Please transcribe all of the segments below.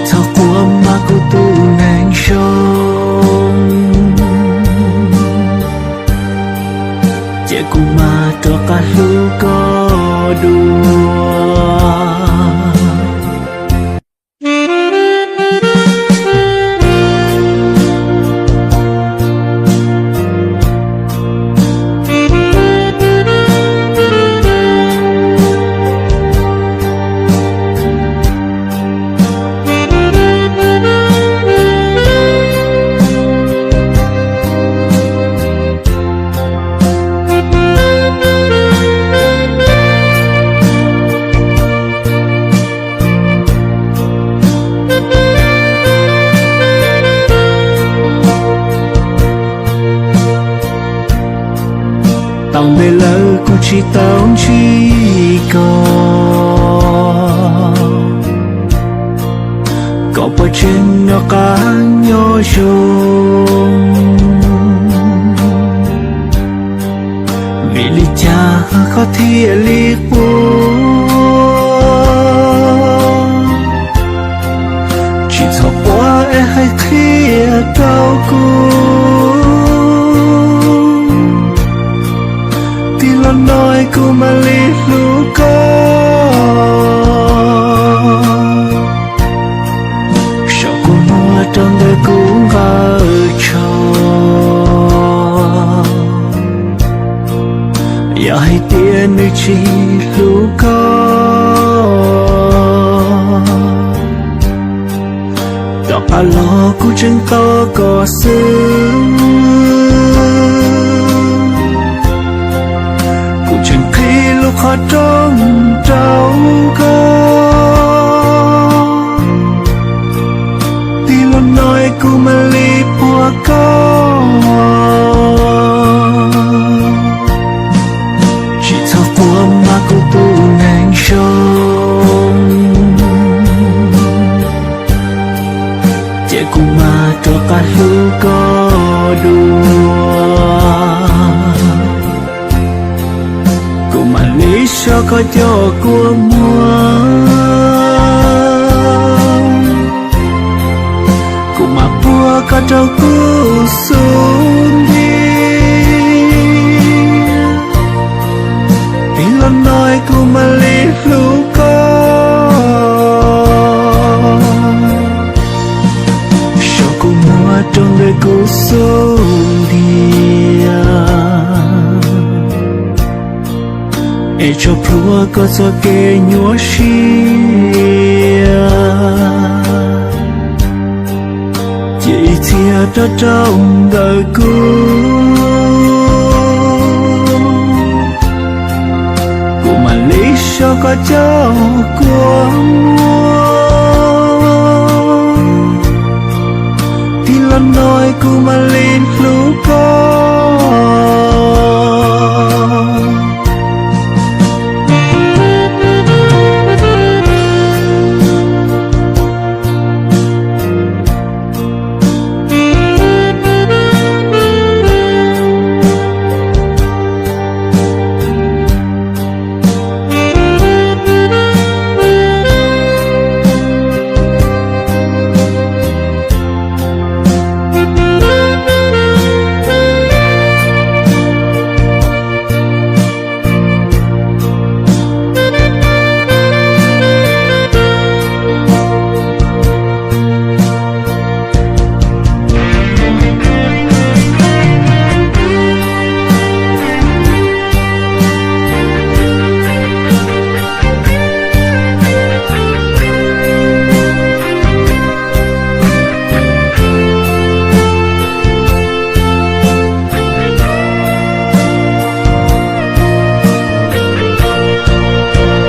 Txhob quaj mas kuv tus neeg zoo, ces kuv mam rov qab hlub koj dua. Tau ntev lawm kuv tsis tau ntsib koj, koj puas tseem nco qab nyob zoo? Vim li cas koj thiaj li quaj? Tsis txhob quaj es hais qhia rau kuv, tig los no kuv mam li hlub koj. Saum kua muag rau ntawm kuv nqaij tsho, yog hais tias nws tsis hlub koj, rov qab los kuv tseem tos koj xwb. Kuv tseem qhib lub qhov rooj rau koj, tig los no kuv mam li puag koj. Tsis txhob quaj mas kuv tus neeg zoo, ces kuv mam rov qab hlub koj dua. Kuv mam li soj koj cov kua muag, kuv mam puag koj rau kuv xub ntiag. Tig los no kuv mam li hlub koj, soj kua muag rau ntawm kuv xub ntiag, es tso plhuav koj txoj kev nyuaj siab, cia ib txhia rov rau ntawm kuv. Kuv mam li soj koj cov kua muag, tig los no kuv mam li hlub koj.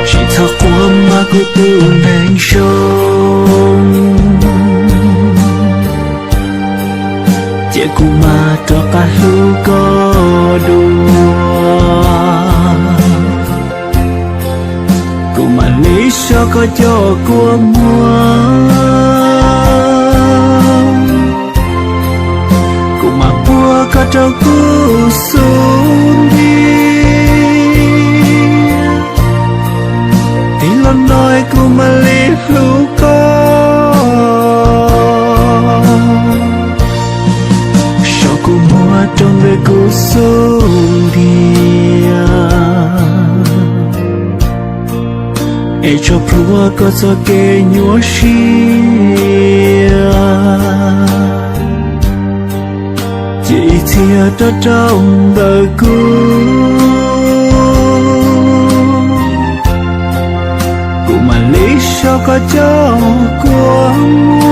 Tsis txhob quaj mas kuv tus neeg zoo, ces kuv mam rov qab hlub koj dua. Kuv mam li soj koj cov kua muag, kuv mam puag koj rau kuv xub ntiag. Tig los no kuv mam li hlub koj. Es tso plhuav koj txoj kev nyuaj siab, cia ib txhia rov rau ntawm kuv, kuv mam li so koj cov kua muag.